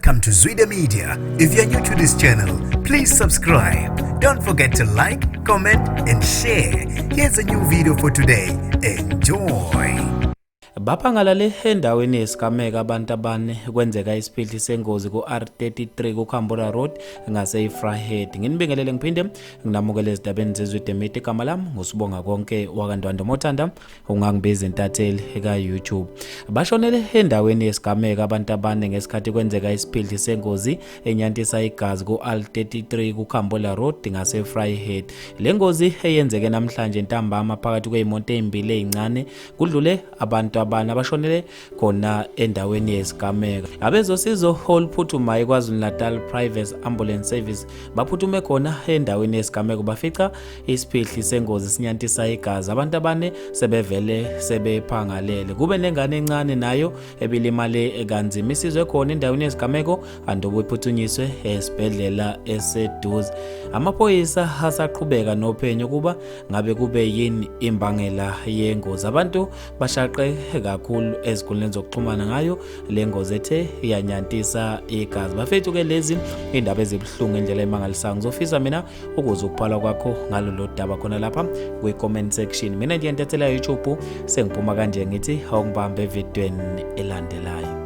Welcome to Zwida Media. If you're new to this channel, please subscribe. Don't forget to like, comment, and share. Here's a new video for today. Enjoy. Baphangalale endaweni yesigameko abantu abane kwenzeka isiphihli sengozi ku-R33 kuKhambula Road ngase-Vryheid. Nginibingelele ngiphinde nginamukele ezindabeni zeZwide Media. Igama lami nguSibonga Konke wakaNdwandwe Mothanda ungangibiza intatheli ka-YouTube. Bashonele endaweni yesigameko abantu abane ngesikhathi kwenzeka isiphihli sengozi enyantisa igazi ku-R33 kuKhambula Road ngase-Vryheid. Le ngozi eyenzeke namhlanje ntambama phakathi kwey'moto ey'mbili ey'ncane kudlule abantu abane abashonele khona endaweni yesigameko. Abezosizo oluphuthumayo KwaZulu-Natal Private Ambulance Service baphuthume khona endaweni yesigameko bafica isiphihli sengozi sinyantisa igazi. Abantu abane sebevele sebephangalele. Kube nengane encane nayo ebilimale kanzima isizwe khona endaweni yesigameko anduba iphuthunyiswe esibhedlela eseduze. Amaphoyisa asaqhubeka nophenyo ukuba ngabe kube yini imbangela yengozi. Abantu bashaqe kakhulu ezinkundleni zokuxhumana ngayo le ngozi ethe yanyantisa igazi. Bafethu ke lezi indaba ezibuhlungu ngendlela emangalisayo. Ngizofisa mina ukuze ukuphala kwakho ngalolu daba khona lapha kwi-comment section. Mina nje intatheli ya YouTube sengiphuma kanje ngithi awungibambe evidweni elandelayo.